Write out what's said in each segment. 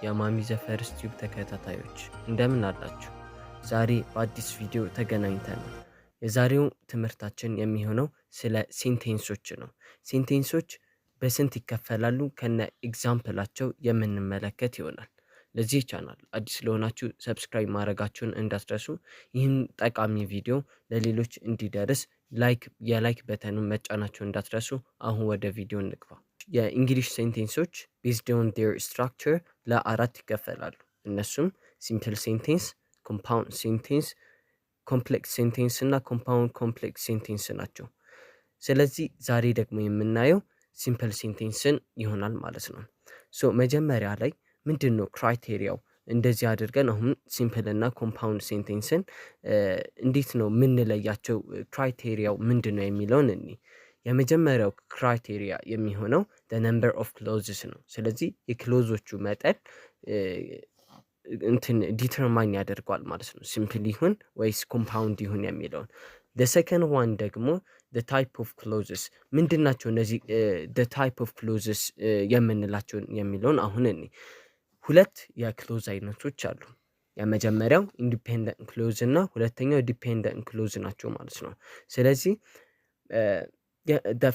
የማሚ The First Tube ተከታታዮች፣ እንደምን አላችሁ? ዛሬ በአዲስ ቪዲዮ ተገናኝተናል። የዛሬው ትምህርታችን የሚሆነው ስለ sentence ኦች ነው። Sentence ኦች በስንት ይከፈላሉ፣ ከነ example ኣቸው የምንመለከት ይሆናል። ለዚህ ቻናል አዲስ ለሆናችሁ subscribe ማድረጋችሁን እንዳትረሱ። ይህም ጠቃሚ ቪዲዮ ለሌሎች እንዲደርስ like የ like button ኑን መጫናችሁን እንዳትረሱ። አሁን ወደ ቪዲዮ እንግባ። የ English sentence ኦች based on their structure ለአራት ይከፈላሉ። እነሱም simple sentence፣ compound sentence፣ complex sentence እና compound complex sentence ናቸው። ስለዚህ ዛሬ ደግሞ የምናየው simple sentence ን ይሆናል ማለት ነው። So መጀመሪያ ላይ ምንድን ነው criteria ው? እንደዚህ አድርገን አሁን simple እና compound sentence ን እንዴት ነው የምንለያቸው? Criteria ው ምንድን ነው የሚለውን እኒ የመጀመሪያው criteria የሚሆነው number of clauses ነው። ስለዚህ የ clause ኦቹ መጠን እንትን determine ያደርገዋል ማለት ነው። Simple ይሁን ወይስ compound ይሁን የሚለውን። Second one ደግሞ type of clauses፣ ምንድን ናቸው እነዚህ type of clauses የምንላቸውን የሚለውን አሁን እኔ ሁለት የ clause አይነቶች አሉ። የመጀመሪያው independent clause እና ሁለተኛው dependent clause ናቸው ማለት ነው። ስለዚህ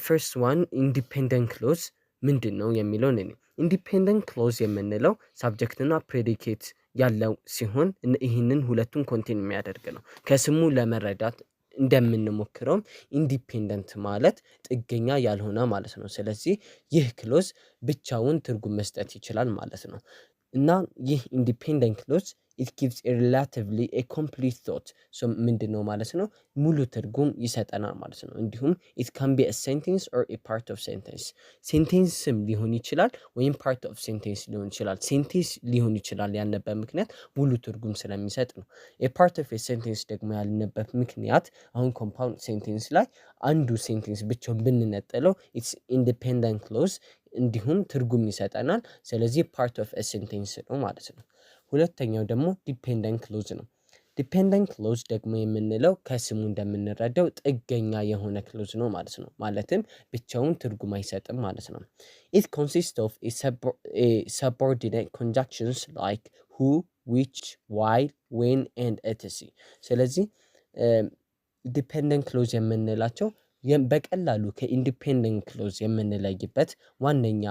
first one independent clause ምንድን ነው የሚለውን እኔ independent clause የምንለው subject እና predicate ያለው ሲሆን ይህንን ሁለቱን contain የሚያደርግ ነው። ከስሙ ለመረዳት እንደምንሞክረውም independent ማለት ጥገኛ ያልሆነ ማለት ነው። ስለዚህ ይህ clause ብቻውን ትርጉም መስጠት ይችላል ማለት ነው። እና ይህ independent clause, it gives relatively a complete thought። ምንድን ነው ማለት ነው? ሙሉ ትርጉም ይሰጠናል ማለት ነው። እንዲሁም it can be sentence or a part of sentence፣ sentence ም ሊሆን ይችላል ወይም part of sentence ሊሆን ይችላል። Sentence ሊሆን ይችላል ያልንበት ምክንያት ሙሉ ትርጉም ስለሚሰጥ ነው። A part of sentence ደግሞ ያልንበት ምክንያት አሁን compound sentence ላይ አንዱ sentence ብቻውን ብንነጥለው it's independent clause፣ እንዲሁም ትርጉም ይሰጠናል። ስለዚህ part of sentence ነው ማለት ነው። ሁለተኛው ደግሞ dependent clause ነው። Dependent clause ደግሞ የምንለው ከስሙ እንደምንረዳው ጥገኛ የሆነ clause ነው ማለት ነው። ማለትም ብቻውን ትርጉም አይሰጥም ማለት ነው። It consist of subordinate conjunctions like who፣ which፣ while፣ when and etc። ስለዚህ dependent clause የምንላቸው በቀላሉ ከ independent clause የምንለይበት ዋነኛ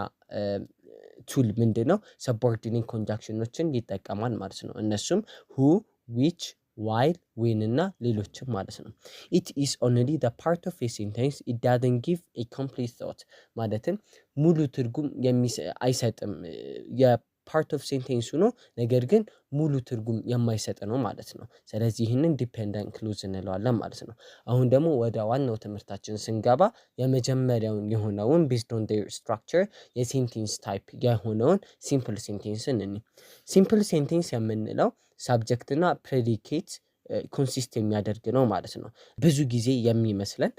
tool ምንድነው? Subordinate conjunction ኖችን ይጠቀማል ማለት ነው። እነሱም who፣ which፣ while፣ when እና ሌሎችም ማለት ነው። It is only the part of a sentence. It doesn't give a complete thought፣ ማለትም ሙሉ ትርጉም አይሰጥም። የ part of sentence ሆኖ ነገር ግን ሙሉ ትርጉም የማይሰጥ ነው ማለት ነው። ስለዚህ ይህንን dependent clause እንለዋለን ማለት ነው። አሁን ደግሞ ወደ ዋናው ትምህርታችን ስንገባ የመጀመሪያውን የሆነውን based on their structure የ sentence type የሆነውን simple sentence ን እንይ። Simple sentence የምንለው subject እና predicate consist የሚያደርግ ነው ማለት ነው። ብዙ ጊዜ የሚመስለን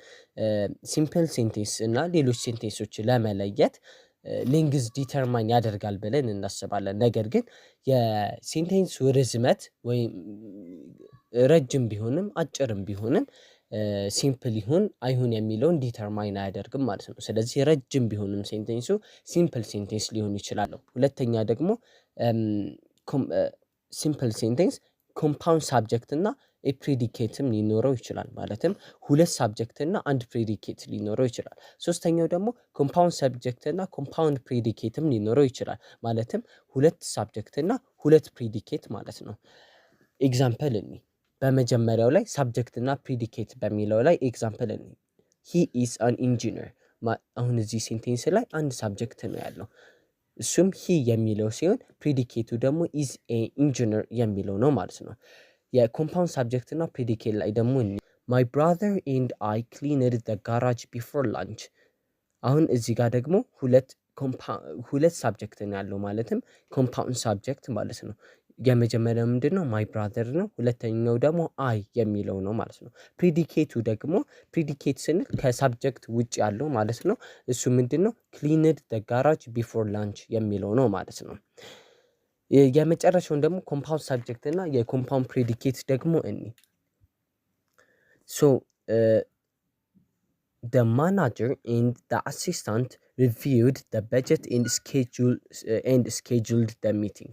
simple sentence እና ሌሎች sentence ኦች ለመለየት length determine ያደርጋል ብለን እናስባለን። ነገር ግን የ sentence ኡ ርዝመት ወይም ረጅም ቢሆንም አጭርም ቢሆንም simple ይሁን አይሁን የሚለውን determine አያደርግም ማለት ነው። ስለዚህ ረጅም ቢሆንም sentence ኡ simple sentence ሊሆን ይችላል። ሁለተኛ ደግሞ simple sentence compound subject እና predicate ም ሊኖረው ይችላል። ማለትም ሁለት subject እና አንድ predicate ሊኖረው ይችላል። ሶስተኛው ደግሞ compound subject እና compound predicate ም ሊኖረው ይችላል። ማለትም ሁለት subject እና ሁለት predicate ማለት ነው። Example እኒ በመጀመሪያው ላይ subject እና predicate በሚለው ላይ example እኒ he is an engineer። አሁን እዚህ sentence ላይ አንድ subject ነው ያለው፣ እሱም he የሚለው ሲሆን predicate ኡ ደግሞ is a engineer የሚለው ነው ማለት ነው። የ compound subject እና predicate ላይ ደግሞ my brother and I cleaned the garage before lunch። አሁን እዚህ ጋር ደግሞ ሁለት subject ነው ያለው፣ ማለትም compound subject ማለት ነው። የመጀመሪያው ምንድነው? My brother ነው። ሁለተኛው ደግሞ I የሚለው ነው ማለት ነው። Predicate ኡ ደግሞ፣ predicate ስንል ከ subject ውጭ ያለው ማለት ነው። እሱ ምንድነው? Cleaned the garage before lunch የሚለው ነው ማለት ነው። የመጨረሻውን ደግሞ compound subject እና የ compound predicate ደግሞ እኒ so the manager and the assistant reviewed the budget and scheduled the meeting።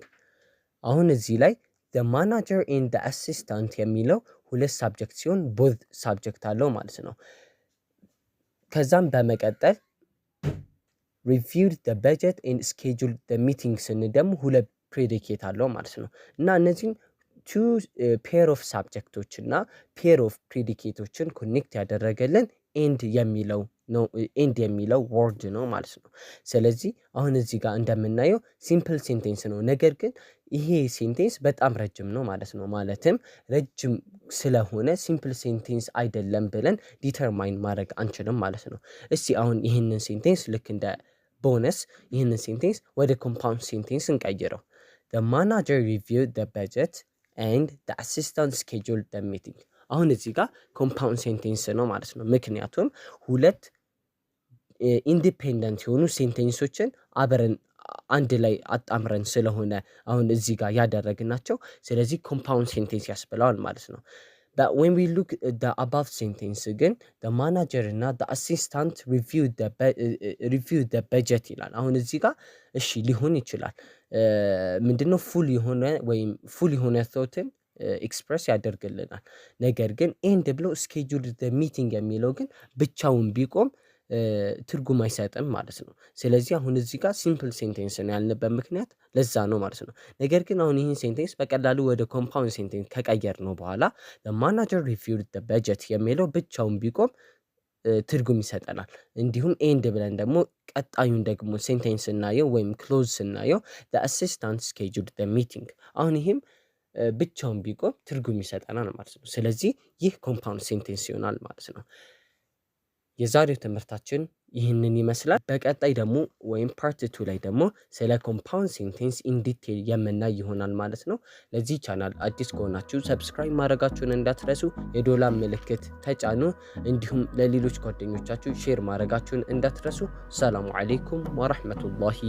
አሁን እዚህ ላይ the manager and the assistant የሚለው ሁለት subject ሲሆን both subject አለው ማለት ነው። ከዛም በመቀጠል reviewed the budget and scheduled the meeting ስንል ደግሞ ሁለት predicate አለው ማለት ነው። እና እነዚህን two pair of subject ኦች እና pair of predicate ኦችን connect ያደረገልን and የሚለው ነው፣ and የሚለው word ነው ማለት ነው። ስለዚህ አሁን እዚህ ጋር እንደምናየው simple sentence ነው። ነገር ግን ይሄ sentence በጣም ረጅም ነው ማለት ነው። ማለትም ረጅም ስለሆነ simple sentence አይደለም ብለን determine ማድረግ አንችልም ማለት ነው። እስቲ አሁን ይህንን sentence ልክ እንደ ቦነስ ይህንን sentence ወደ compound sentence እንቀይረው። The manager reviewed the budget and the assistant scheduled the meeting። አሁን እዚህ ጋር compound sentence ነው ማለት ነው። ምክንያቱም ሁለት independent የሆኑ sentence ኦችን አብረን አንድ ላይ አጣምረን ስለሆነ አሁን እዚህ ጋር ያደረግናቸው፣ ስለዚህ compound sentence ያስብለዋል ማለት ነው። But when we look at the above sentence ግን the manager እና the assistant review the budget ይላል። አሁን እዚህ ጋር እሺ ሊሆን ይችላል፣ ምንድነው full የሆነ ወይም full የሆነ thought ን express ያደርግልናል። ነገር ግን and ብሎ schedule the meeting የሚለው ግን ብቻውን ቢቆም ትርጉም አይሰጥም ማለት ነው። ስለዚህ አሁን እዚህ ጋር simple sentence ነው ያልንበት ምክንያት ለዛ ነው ማለት ነው። ነገር ግን አሁን ይህን sentence በቀላሉ ወደ compound sentence ከቀየርነው በኋላ manager reviewed the budget የሚለው ብቻውን ቢቆም ትርጉም ይሰጠናል። እንዲሁም and ብለን ደግሞ ቀጣዩን ደግሞ sentence ስናየው ወይም clause ስናየው assistant scheduled the meeting፣ አሁን ይህም ብቻውን ቢቆም ትርጉም ይሰጠናል ማለት ነው። ስለዚህ ይህ compound sentence ይሆናል ማለት ነው። የዛሬው ትምህርታችን ይህንን ይመስላል። በቀጣይ ደግሞ ወይም part two ላይ ደግሞ ስለ compound sentence in detail የምናይ ይሆናል ማለት ነው። ለዚህ ቻናል አዲስ ከሆናችሁ subscribe ማድረጋችሁን እንዳትረሱ፣ የደወል ምልክት ተጫኑ። እንዲሁም ለሌሎች ጓደኞቻችሁ share ማድረጋችሁን እንዳትረሱ። ሰላሙ አለይኩም ወረህመቱላሂ።